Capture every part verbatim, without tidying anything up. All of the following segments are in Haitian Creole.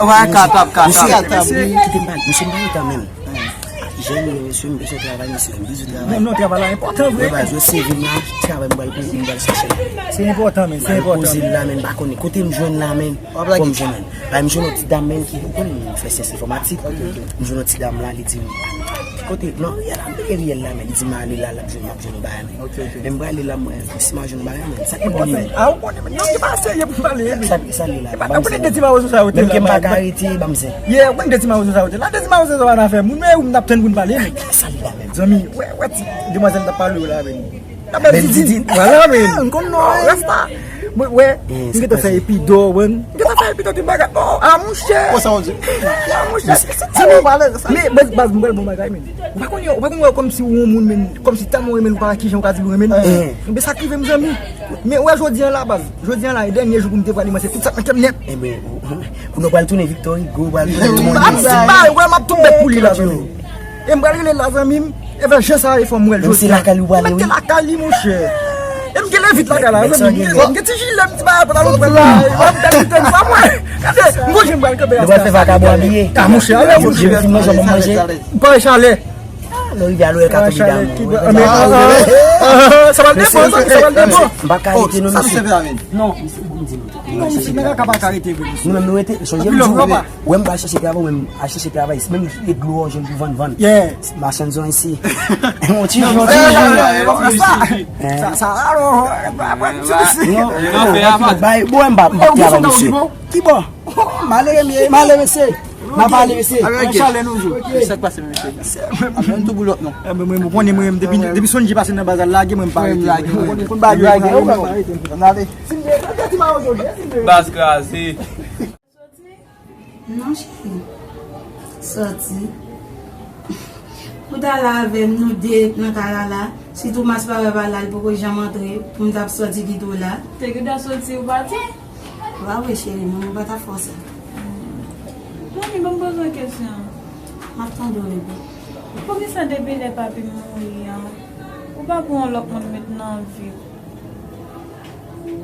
Ka- wè, katab, katab. Mesye, mesye, kite m pale, mesye, m pale kanmenm. Jèn yo, mesye, m bezwen travay, mesye, m bezwen travay. Non, non, travay la enpòtan vre. Mwen pa jwe sivil la, travay m pral pou, m pral chache la. Se enpòtan, men, se enpòtan. Poze l la, men, m pa konnen kote m jwenn la, men. Fò m jwenn, men. Bay m jwenn yon ti dam, men, ki, ou konnen, m fè syans enfòmatik. M jwenn yon ti dam la, li di m, kote, non, riyèl la, m peye riyèl la, men, li di m ale la, l ap jwenn, m ap jwenn yon bagay, men. Men m prale la, mwen, si m a jwenn bagay, men. Sa k pou li? A, ou konnen, men, yo ki pa serye pou pale, men. Sa, sa li la? E pa, ou konnen de ti mawozo sa yo te la, men. Menm ke m pa ka arete, ban m zen. Yeah, ou konnen de ti mawozo sa yo te la. De ti mawozo sa yo pa nan afè moun, men ou m t ap tann pou n pale, men. Sa li la, men. Zanmi, wè, wè, ti demwazèl t ap pale yo la, men. Bèl Didine. Vwala, men. M konn non, rasta. Mwen, wè, m gentan fè epi dò, mwen. M gentan fè epi dò, tout bagay. Oh, a, monchè. Konsa, on di. A, monchè. Zanmi, men, baz, baz, mwen, bon bagay, men. Ou pa konn, ou pa konn wè kòmsi ou yon moun, men, kòmsi tèlman ou renmen l, ou pa wè kijan ou ka di l ou renmen l. Enben, sa k rive m, zanmi. Men, wè, jodi a la, baz. Jodi a la, e dènye jou pou m te pral emanse tout sa k nan kè m nèt. Enben, ou, ou, ou pral tounen Victor Hugo, ou pral tounen Lemonde. M ap di bay, wè, m ap tout bèt pou li la, zanmi. E m pral rele l la, zanmi m. Enben, jan sa ye, fò m wè l jodi a. Se lakay li ou prale, wi. Mete lakay li, monchè. E m gen levit lakay la, zanmi m. M gen ti jilè, m ti bagay, pantalon m pral la. M ap gade tèt sa, mwen. Gade, m gon jan m pral kanpe la. Nou pral fè vakabon abiye. A, monchè, ale, monchè. Jim fin manje, bon manje. M pa chalè. Ah, nou rive a Lowè kato bida. Sa pral devan, sa pral devan. M pa ka rete non, mesye. Non, mesye, m di nou. Non, mesye, men kaka pa ka rete vre, mesye. Nou menm nou rete, chonje m di w, wè m pa al chache travay, ou menm al chache travay. Menm e dlo a w jwenn pou vann, vann. Machann zon isi. Yon ti jou, yon ti jou. Sa, sa, alò, bay, bon, m pa, m pa travay, mesye. Ki bò? Malere m ye, malere se. M ap pale, mesye. Nan chalè nou jwe. Sa k pase, mesye? Mwen tou boulòt non. Mwen, mwen, mwen konnen mwen, depi, depi Sonji pase nan baz la, lage mwen, m pa rete. Lage mwen. Konn bagay yo, mwen pa rete. N ale. Baz kraze. Non, cheri. Sòti. Ou ta la avè m, nou de nan kay la la. Sitou Mas pa wè pa la, li poko janm antre. Pou m t ap sòti kite w la. Te gentan sòti, ou pati? Wa wi, cheri, men mwen pa ta fòse. Mami, ban m poze w kesyon. M ap tande w, bebe. Poukisa depi lè papi m mouri an, ou pa pran yon lòt moun met nan vi w?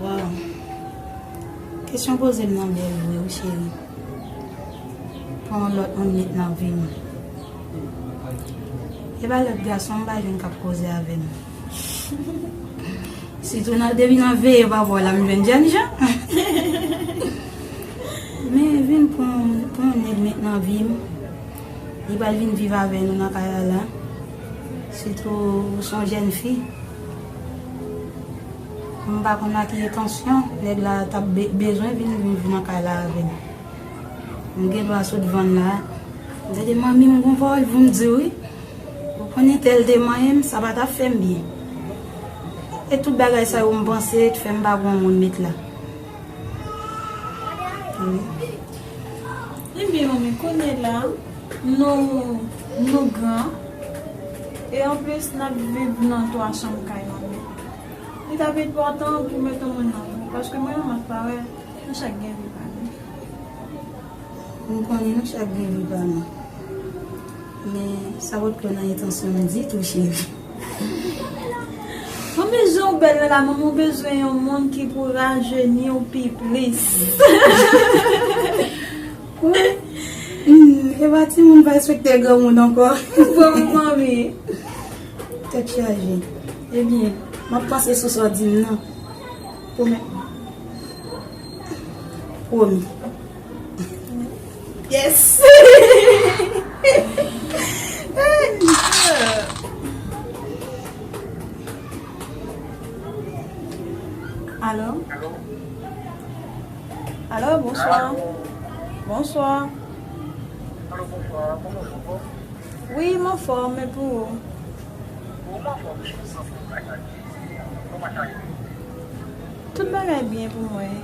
Waw. Kesyon poze m nan bèl vre wi, cheri. Pran yon lòt moun met nan vi m. E pa lòt gason m pa jwenn k ap koze avè m. Sitou nan, depi nan veye papa w la, m jwenn jènjan. Men vin pran, pran yon nèg met nan vi m. Li pral vin viv avè nou nan kay la la. Sitou ou se yon jèn fi. M pa konn a ki entansyon nèg la t ap be-, bezwen vin, vin viv nan kay la avè m. M gen dwa sot vann la. Gade manmi m gon pawòl pou m di w wi. Ou konnen tèl te manyen m, sa pa t ap fè m byen. E tout bagay sa yo m panse t fè m pa pran moun met la. Wi. Ebyen, manmi, kounye la, nou, nou gran. E anplis, n ap viv nan twa chanm kay manmi. Li t ap enpòtan pou mete yon moun nan vi w, paske mwen menm ak pa wè, nou chak gen vi pa nou. M konnen nou chak gen vi pa nou. Men, sa potko nan entansyon m ditou, cheri. Manmi, jan w bèl la, manmi, w bezwen yon moun ki pou rajeni w pi plis. Wi. Hmm, e pa timoun pa respekte granmoun ankò. Bon, manmi. Tèt chaje. Ebyen, m ap panse sou sa w di m nan. Pwomèt mwen. Pwomi. Yes. Alo? Alo, bonswa. Bonswa. Wi, m anfòm, e pou ou? Tout bagay byen pou mwen.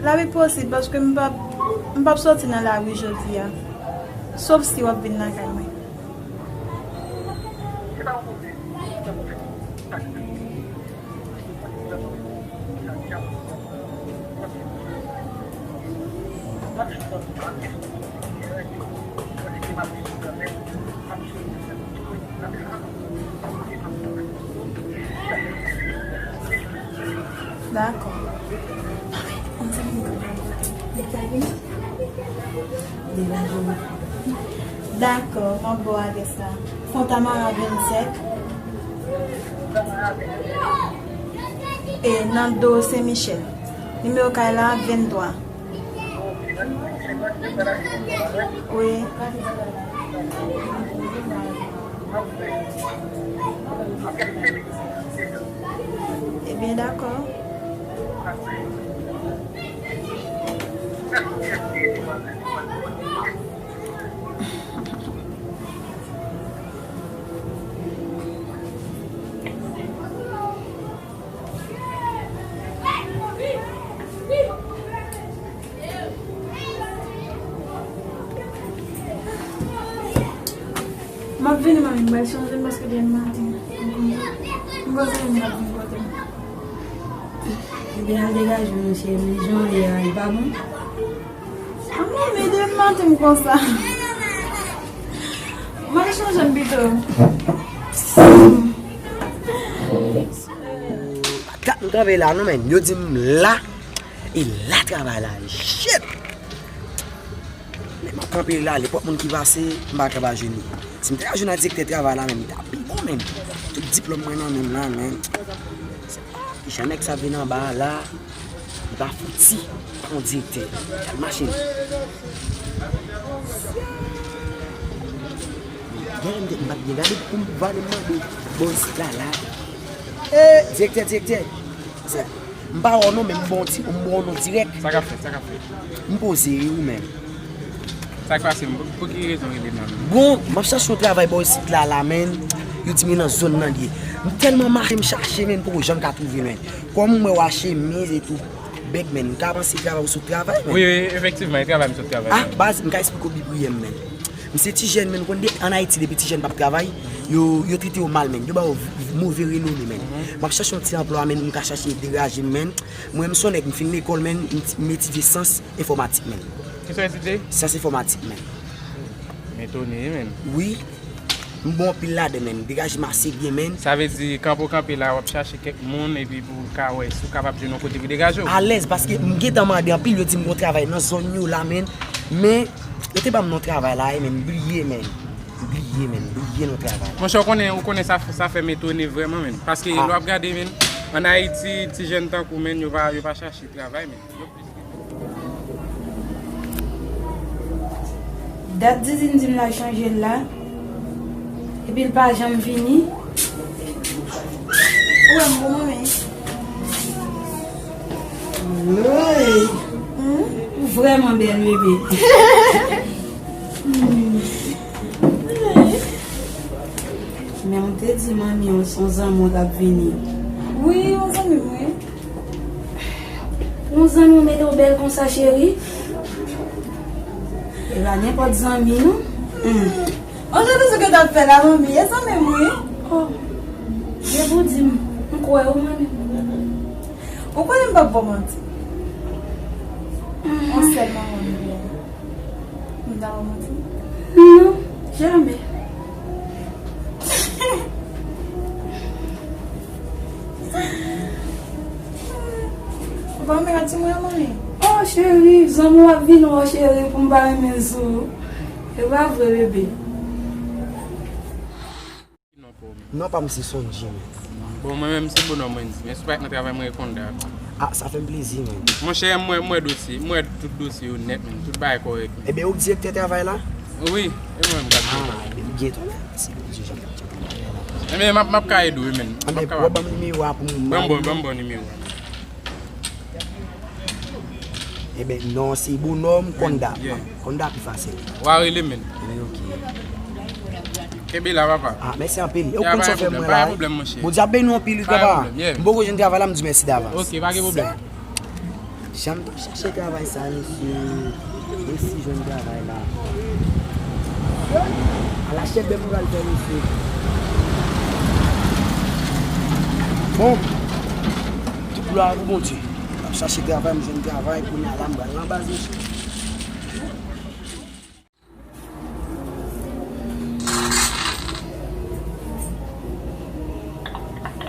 L ap enposib paske m p ap, m p ap sòti nan lari jodi a. Sof si w ap vin lakay mwen. Dakò. Dakò, m ap ba w adrès la. Fontamara vennsèt. E nan do Sen Michèl. Nimewo kay la venntwa. Wi. Ebyen, dakò. M ap vini, manmi, m pral chanje m paske demen maten m konn, m konn zanmi m ap vin kote m. Ebyen, al degaje w, monchè, men jan w ye a, li pa bon. A, manmi, demen maten m konsa. M al chanje m pito. Pa t ka nou kanpe la non, men. Yo di m la, e la travay la ye. Shit! Men m ap kanpe la, nenpòt moun ki pase, m pa ka pa jwenn li. Si m te ka jwenn ak direktè travay la, men, li ta pi bon, men. Tout diplòm mwen nan men m la, men. Se pa kijan nèg sa vin anba a la, li pa fouti pa yon direktè. Gad mache. Gade m te, m pa t byen gade pou m vale m mande bò isit la, la. E, direktè, direktè. Se, m pa wè w non, men m ba w ti, m ba w non dirèk. Sa k ap fèt, sa k ap fèt? M poze wi ou menm. Sa k pase, pou, pou ki rezon w rele m la menm? Bon, m ap chache yon travay bò isit la, la, men. Yo di m nan zòn nan li ye. M tèlman mache, m chache, men, m poko janm ka twouve, men. Kòm m wè w a chemiz e tou, bèk, men. M ka panse travay ou sot travay, men. Wi, wi, efektivman, e travay m sot travay. Ah, baz, m ka eksplike w pi priyè m, men. M se ti jèn, men, ou konn de, ann Ayiti, depi ti jèn p ap travay, yo, yo trete yo mal, men. Yo ba yo v-, move renome, men. M ap chache yon ti anplwa, men, m ka chache degaje m, men. Mwen, m se yon nèg, m fin lekòl, men, m, m etidye syans enfòmatik, men. Kisa w etidye? Syans enfòmatik, men. M etone, men. Wi. M bon anpil ladan, men. Degaje m ase byen, men. Sa vle di, kanpe w kanpe la, w ap chache kèk moun, epi pou w ka wè si w kapab jwenn yon kote pou degaje w. Alèz, paske m gentan mande anpil, yo di m gon travay nan zòn yo la, men. Men, yo te ban m non travay la, men, m bliye, men. M bliye, men, m bliye non travay la. Monchè, ou konnen, ou konnen sa, sa fè m etone vrèman, men. Paske lè w ap gade, men, ann Ayiti, ti jèn tankou w, men, yo pa, yo pa chache travay, men. Dat Didine di m l al chanje l la, epi l pa janm vini. Ou wè m bon manmi? Woy! Hmm? Ou vrèman bèl, bebe. Hmm. Men ou te di manmi w se yon zanmi w t ap vini. Wi, yon zanmi m, wi. Yon zanmi w mete w bèl konsa, cheri? E pa nenpòt zanmi, non. Hmm. An jan de sa ke w t ap fè la, manmi, e zanmi m, wi. Oh. Depi w di m, m kwè w, manmi. Ou konnen m p ap ba w manti. Mhm. Yon sèl manman m gen. M ta ba w manti? Non, jamè. Ou pa renmen gad timoun an, manmi? Oh, cheri, zanmi w ap vin wè w, cheri, pou m pa renmen sou ou. E pa vre, bebe. Non, pa m se Sonji, men. Bon, mwen menm se Bonòm Wendy, men si w pa t nan travay, mwen reponn dat. Ah, sa fè m plezi, men. Monchè, m wè, m wè dosye, m wè tout dosye yo nèt, men. Tout bagay kòrèk, men. Ebyen, ou k direktè travay la? Wi, e mwen menm k ap direktè. Ah, ebyen, m gen tou, men. Se Bondye jan k ap tcheke bagay la. Ebyen, m ap, m ap ka ede w, wi, men. M ap ka. Ebyen, w ap ban m nimewo a pou mwen. Ban m bon, ban m bon nimewo a. Ebyen, non, se Bonòm Konda. Yeah. Konda pi fasil. W a rele, men. Ebyen, ok. Kenbe la, papa. Ah, mèsi anpil. E ou konn sa w fè mwen la, wi. Pa gen pwoblèm, monchè. Bondye ap beni w anpil, wi, papa. Pa gen pwoblèm, yeah. M poko jwenn travay la, m di mèsi davans. Ok, pa gen pwoblèm. Jan m t ap chache travay sa, mesye. Resi jwenn travay la. Ala chèf bèk m pral fè, mesye. Bon, tout glwa pou Bondye. M ap chache travay, m jwenn travay, kounye a la, m pral nan baz, mesye.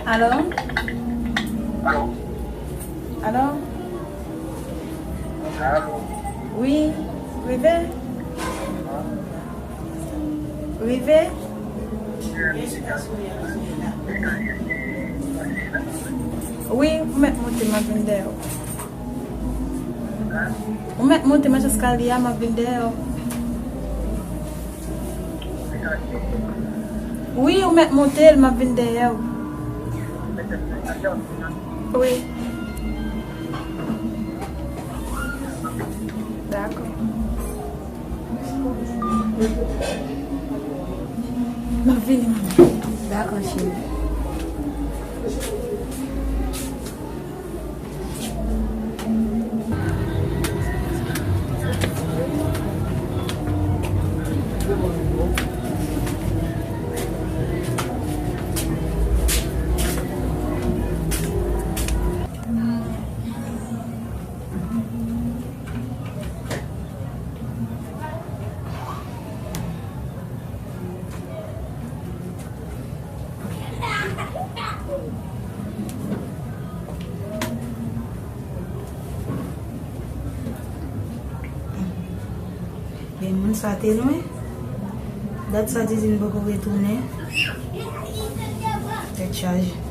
Alo? Alo? Alo? Alo? Wi, rive? Rive? Wi, ou mèt monte, m ap vin dèyè w. Ou mèt monte, men eskalye a, m ap vin dèyè w. Wi, ou mèt monte l, m ap vin dèyè w. Wi. Dakò. M ap vini, manmi. Dakò, cheri. Men moun sa te lwen. Dat sa Didine poko retounen. Tèt chaje.